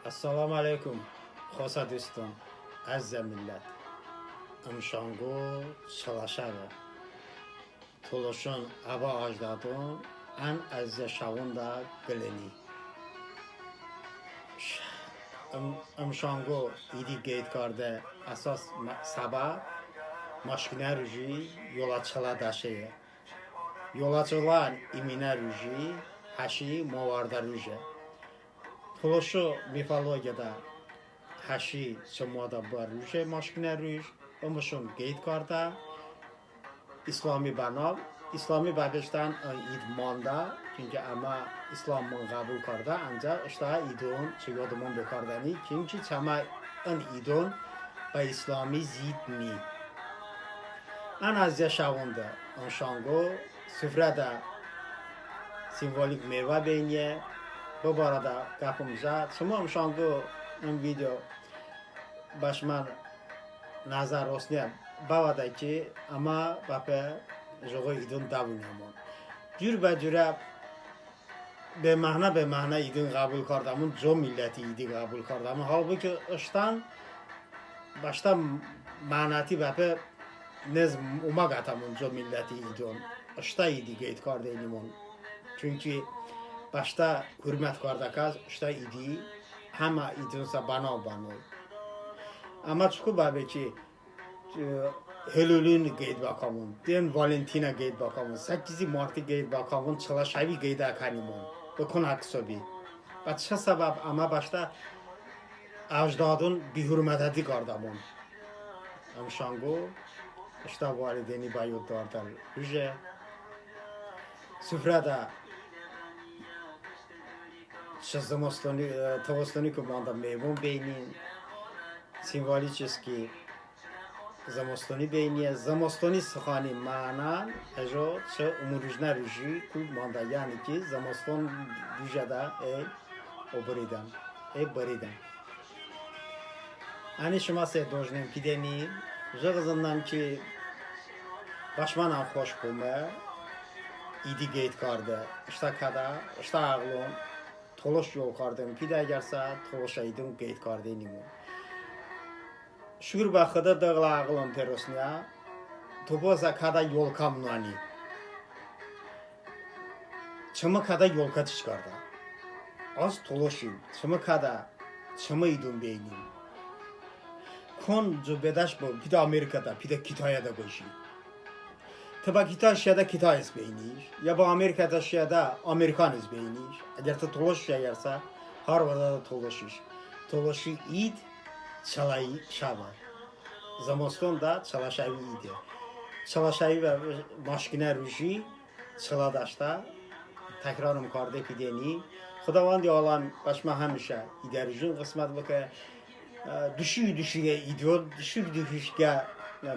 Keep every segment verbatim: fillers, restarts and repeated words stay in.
Əssəlamu əleykum, xosə duston, əzizə millət. Imşanqo Çılə şəve. Tolışon, əbə əcdodon ən əzizə şəvonədə qıləyni. Im-, ımşanqo idi qeyd karde əsos mə-, səbəb maşkinə ruji yolə çılə dəşeye. Yolə çılən iminə ruji həşi movardə ruje. Tolışo mifologiyadə həşi çı moədə bıə ruje maşkinə ruj, ımışon qeyd kardə İslami bənav. İslami bəpeştən ın id mandə, çünki əmə İslamımon ğəbul kardə, əncəx ıştə idon çı yodımon bekardəni, çünki çəmə ın idon bə İslami zid ni. Ən əzizə şəvonədə ımşanqo sufrədə simvolik mevə beyniye. Bı barədə qəpım jə. Çımı ımşanqo ın video bə şımə nəzər rosniye bəvədə ki, əmə bəpe jıqo idon dəvonəmon. Curbəcurə beməna, beməna idon ğəbul kardəmon, co milləti idi ğəbul kardəmon. Halbuki ıştən bəştə mənəti bəpe nez omə qətəmon co milləti idon. Iştə idi qeyd kardeynimon. Çünki bəştə hurmət kardə kəs ıştə idi həmə idonsə bənav bənoy. Əmə çoko bəbe ki, e, Helolin qeyd bəkamon, Den Valentinə qeyd bəkamon, səkkizi marti qeyd bəkamon, Çılə şəvi qeyd əkənimon. Bıkən hisobi. Bə çı səbəb əmə bəştə əcdodon bihurmətəti kardəmon? Imşanqo ıştə valideyni bə yod dardə ruje. Sufrədə çı zımıstoni, e, tovıstoni ku mandə mevon beynin, simvoliçeski zımıstoni beyniye. Zımıstoni sıxani məno, əjo çı ımrujnə ruji ku mandə, yəni ki, zımıston rujədə əy obıridən, əy bıridən. Əni şımə se dojnım pidəni, jıqo zındəm ki, bə şımənən xoş bome idi qeyd karde. Iştə kədə, ıştə əğılon tolış yol karden pidə, əgərsə tolışə idon qeyd kardeynimon. Şukur bə Xıdo, dı qılə əğılon perosniyə, tobə sə kədə yolkəm noəni. Çımı kədə yolkə çiç kardə? Az tolışim, çımı kədə, çımı idon beynin. Kon co bedəş bı, pidə Amerikədə, pidə Kitayədə bıjin. Tı bə Kitay şiyədə Kitayis beyniş, ya bə Amerikədə şiyədə Amerikanis beyniş. Əgər tı tolışiş əgərsə, har vırədə tolışiş. Tolışi id Çılə şəve. Zımıstonədə Çılə şəvi ide. Çılə şəvi bə maşkinə ruji Çılə dəştə təkrarım karde pidəni. Xıdovəndi aləm bə şımə həmişə idə rujon ğısmət bıkə. Duşi-duşiqə idon, duşi-duşiqə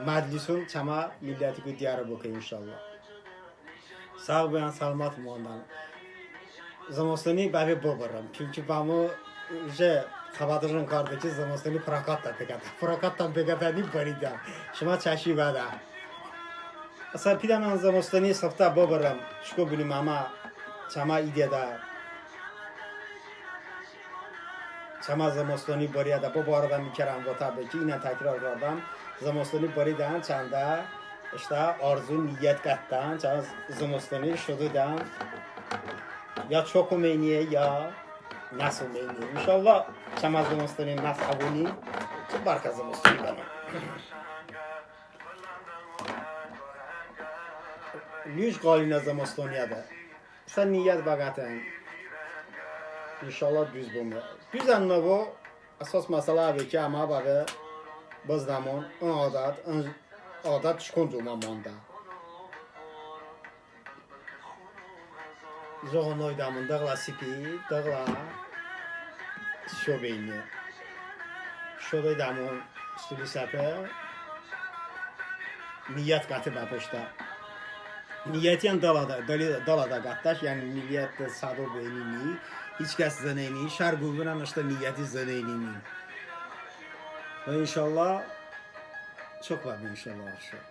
məclison çəmə millətiku diyəro bıkə, inşallah. Sağ bıbən, səlomət bıbən. Zımıstoni bəbe bıbırım. Çünki bəmı уже xəbətojən kardə ki, zımıstoni prokatədə beqətən. Prokatədə beqətəni, bıridən. Şımə çəşi bədə. Əsə pidəmon zımıstoni sıftə bıbırım. Çoko bınım əmə çəmə idədə, çəmə zımıstoni bıriyədə, bı barədə mi kərəm votə be ki, iyən təkrar kardəm. Zımıstoni bıridən, çandə ıştə arzu, niyyət qətən, çəmə zımıstoni şodoydən. Ya çok omeyniye, ya nəs omeyniye. İnşallah çəmə zımıstoni nəs əvoni, çı bərkə zımıstoni bəno. Luj ğalinə zımıstoniyədə. Sə niyyət bəqətən. İnşallah duz bome. Duzən nıbo, əsos məsələ əve ki, əmə bəbe bıznəmon ın adət, ın adət çı konco omə mandə. Jıqo noydəmon, dı qılə sipi, dı qılə şo beyniye. Şodoydəmon stuli səpe. Niyyət qəte bəpeştə. Niyyətiyən dılədə, dılə, dılədə qətəş, yəni niyyət sədo beyni ni. Hiç kəs zıneyni, şər qıvvınən ıştə niyyəti zıneyni ni. Və inşallah, çok var inşallah, axşam.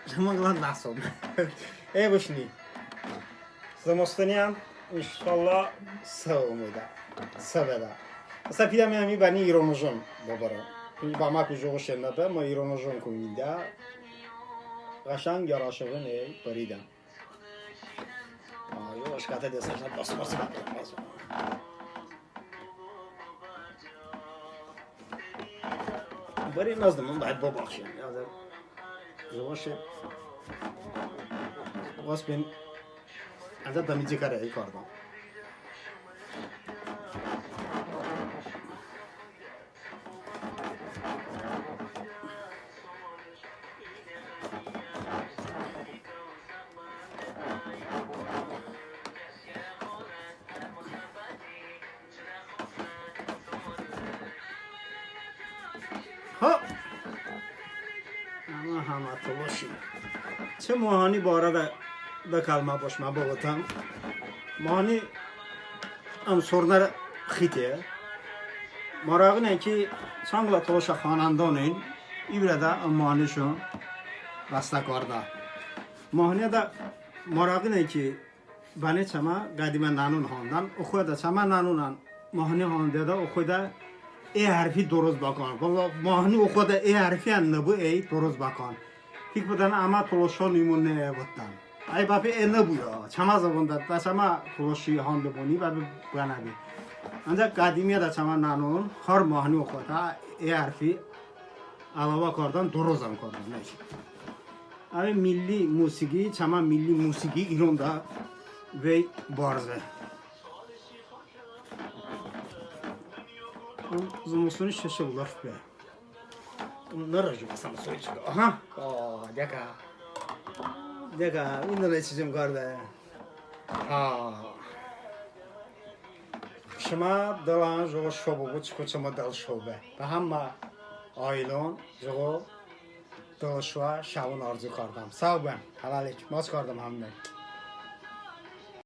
Cəmə qılə nəson. E, bışni. Zımıstoniyən, inşallah, sə omedə. Sə bedə. Sə pidəme həmi bəni İronıjon bıbırım. Çünki bəmə ku jıqo şe nıbe, mı İronıjon ku vində. Ğəşənq yaraşığın ey bıridən. Ay, o, şkatə desə, sən basması bəkən. Bıri nızdı, mı bəy bıbaxşən. Ya da, jıqoşe. Vəs ben, ədə dəmicikə rəy kardə. Ho! Əmə həmə tolışi. Çı mahani barədə dı kəlmə bo şımə bıvotım. Mahani ım sornə xıte. Marağine ki, çan qılə tolışə xanəndon in, i vırədə ım mahanişon rastə kardə. Mahaniyədə marağine ki, bənə çəmə qədimə nənon handən, oxoədə çəmə nənonən mahani handeədə oxoədə e hərfi dıroz bəkən. Baba, mahani oxoədə e hərfiyən nıbu, ey dıroz bəkən. Fik bıdən əmə tolışon imo ne votdən. Əy bəpe e nıbu ya, çəmə zıvonədə, də çəmə tolışi hande bıni, bəpe bənəbi. Ancəx qədimiyədə çəmə nənon har mahani oxoədə e hərfi əlavə kardən, dırozən kardən, ne ki. Əve milli musiqi, çəmə milli musiqi İronədə vey barze. Zımıston şeşe ularf be. Nırıjım, sən soy çıkə. Aha. O, dekə. Dekə, indi ne çizim kardə. Ha. Şımə dılən jıqo şo bıbu, çoko çımı dıl şo be. Bə həmə ailon jıqo dıl şoə şəvon arzu kardəm. Sağ bıbən. Hələlik. Maç kardəm həməni.